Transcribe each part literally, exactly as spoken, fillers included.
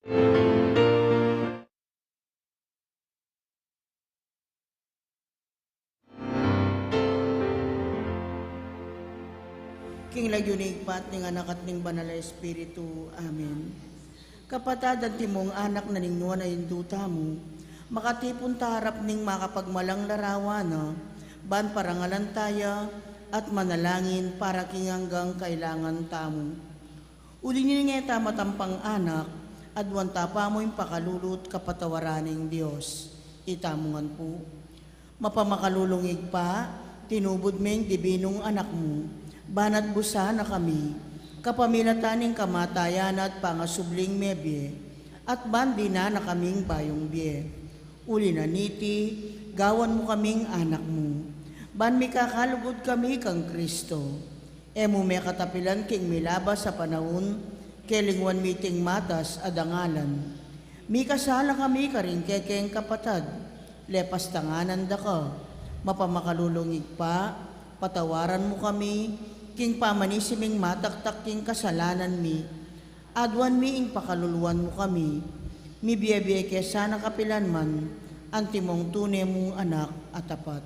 King lagyu ning Ibpa, at ning Anak, at ning Banal a Espiritu. Amen. Kapatad, antimong anak na ning nuan a Indu tamu, makatipun ta harap ning makapagmalang larawan na, ban parangalan ta ya at manalangin para king anggang kailangan tamu. Uli na ning e ta matampang anak, aduan ta pa mu ing pakalulu at kapatawaran ning Dios. Itamu ngan pu. Mapamakalulung Ibpa, tinubud me ing dibinung Anak mu, banat busan na kami, kapamilatan ning kamatayan na at pangasubling mebie, at ban dinan na kaming bayung bie. Uli na niti, gawan mu kaming anak mu, ban mikakalugud kami kang Kristo. E mu me katapilan king milabas a panaun, kelingwan mi iting matas a dangalan. Mikasala kami karing kekeng kapatad, lepas tanganan da ka. Mapamakalulung Ibpa, patawaran mu kami, king pamanisi ming mataktak king kasalanan mi. Aduan mi ing pakaluluan mu kami, mibie-bie ke sana kapilan man, antimong tune mung anak a tapat.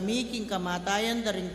mi king kamatayan da ring